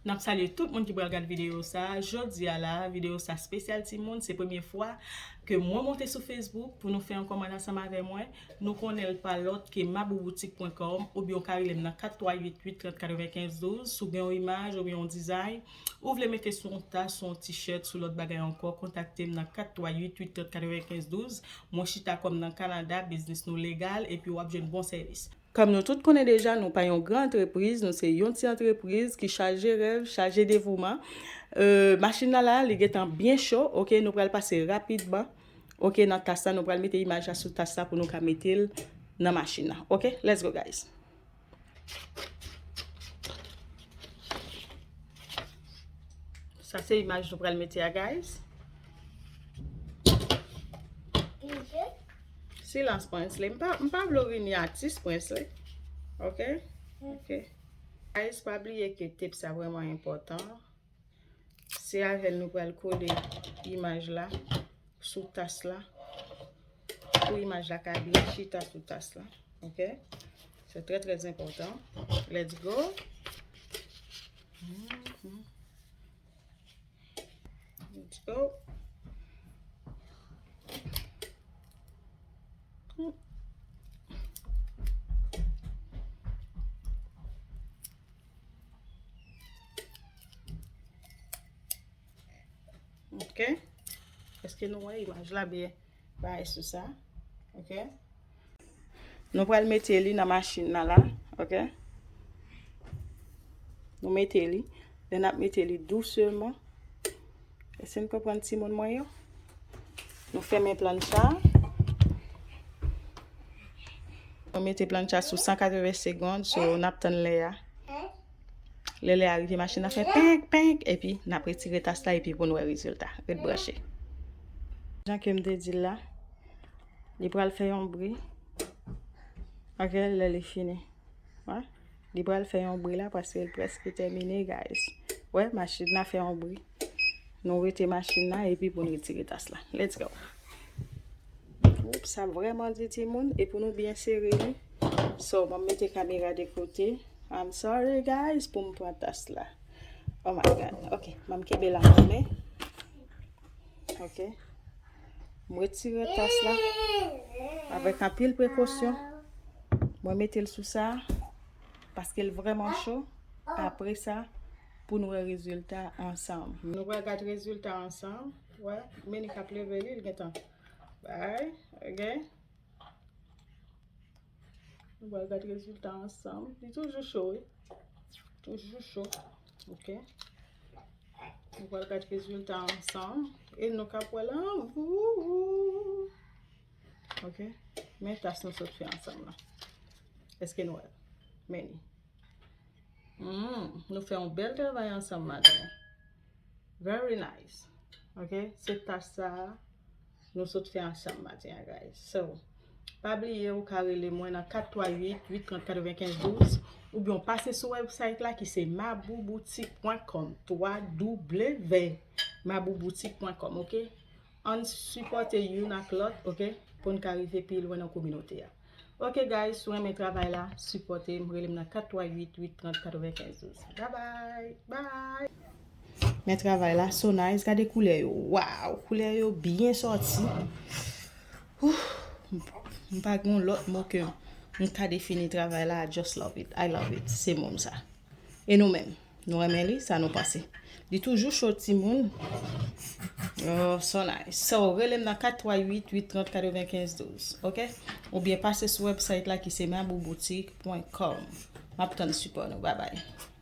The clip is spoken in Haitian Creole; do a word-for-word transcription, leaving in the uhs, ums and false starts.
N ap salye tout moun ki pral gad videyo sa. Jodi a la, videyo sa espesyal timoun. Se premye fwa ke mwen monte sou Facebook pou nou fè yon kòmand ansanm avè mwen. Nou konnen l pa lòt ke mabouboutik pwen kòm, oubyen w ka rele m nan kat twa uit uit trant katrevenkenz douz. Si w gen yon imaj oubyen yon dizay, ou vle mete sou yon tas, sou yon t-shirt, sou lòt bagay ankò, kontakte m nan kat twa uit uit trant katrevenkenz douz. Mwen chita kòm nan Kanada, biznis nou legal, epi w ap jwenn bon sèvis. Kòm nou tout konnen deja, nou pa yon gran antrepriz, nou se yon ti antrepriz ki chaje rèv, chaje devouman. Euh, machin nan la, li gentan byen cho, oke, nou pral pase rapidman, oke, nan tas la, nou pral mete imaj la sou tas la pou nou ka mete l nan machin nan, oke, let's go, guys. Sa se imaj nou pral mete a, guys. Silans, Prinsley. M pa, m pa vle w vini atis, Prinsley. Oke? Oke. Guys, pa bliye ke tep sa vrèman enpòtan. Se avè l nou pral kole imaj la sou tas la. Pou imaj la ka byen chita sou tas la. Oke? Se trè, trè enpòtan. Let's go. Mhm. Let's go. Ok. Èske nou wè imaj la byen? Bay sou sa. Ok. Nou pral mete li nan machin nan la. Ok. Nou mete li. Lè n ap mete li douseman. Èske n konprann timoun mwen yo? Nou fèmen plancha. Nou mete plancha sou san katreven segonn, so n ap tann lè a. Lè lè a rive, machin nan fè penk, penk, epi n ap retire tas la, epi pou n wè rezilta. Ret branche. Jan ke m te di l la, li pral fè yon bri. Ok, lè li fini. Wè? Li pral fè yon bri la, paske l prèske tèmine, guys. Wè, machin nan fè yon bri. Nou rete machin nan, epi pou n retire tas la. Let's go. Oups, sa vrèman di timoun, e pou nou byen sere li. So, mwen mete kamera de kote. I'm sorry, guys, pou m pran tas la. Oh my God. Ok, mwen kenbe la nan men. Ok. Mwen retire tas la avèk anpil prekosyon. Mwen mete l sou sa, paske l vrèman cho. Apre sa, pou n wè rezilta ansanm. Nou pral gad rezilta ansanm. Wè, Meni k ap leve li, li gentan bay, ok? Nou pral gad rezilta ansanm. Li toujou cho, wi. Toujou cho. Ok. Nou pral gad rezilta ansanm. E nou ka pran l an vou. Ok. Men tas nou sot fè ansanm lan. Èske nou wè l? Men li. Hmm, nou fè yon bèl travay ansanm maten an. Very nice. Ok, se tas sa a nou sot fè ansanm maten an, guys. So, pa bliye ou ka rele mwen nan kat twa uit, uit trant, katrevenkenz douz, oubyen w pase sou website la ki se mabouboutik pwen kòm, twa w mabouboutik pwen kòm, ok? Ann sipòte youn ak lòt, ok? Pou n ka rive pi lwen nan kominote a. Ok, guys, si w renmen travay la, sipòte m, rele m nan kat twa uit, uit trant, katrevenkenz douz. Bye bye. Bye. Men travay la, so nice. Gade koulè yo. Wow, koulè yo byen sòti. Ouh, m pa gen lòt mo ke m ka defini travay la. I just love it. I love it. Se mo m sa. E nou menm? Nou renmen li? Sa nou panse? Li toujou cho, timoun. Oh, so nice. So, rele m nan kat twa uit, uit trant, katrevenkenz douz, ok? Oubyen pase sou website la ki se mabouboutik pwen kòm. M ap tann sipò nou. Bye bye.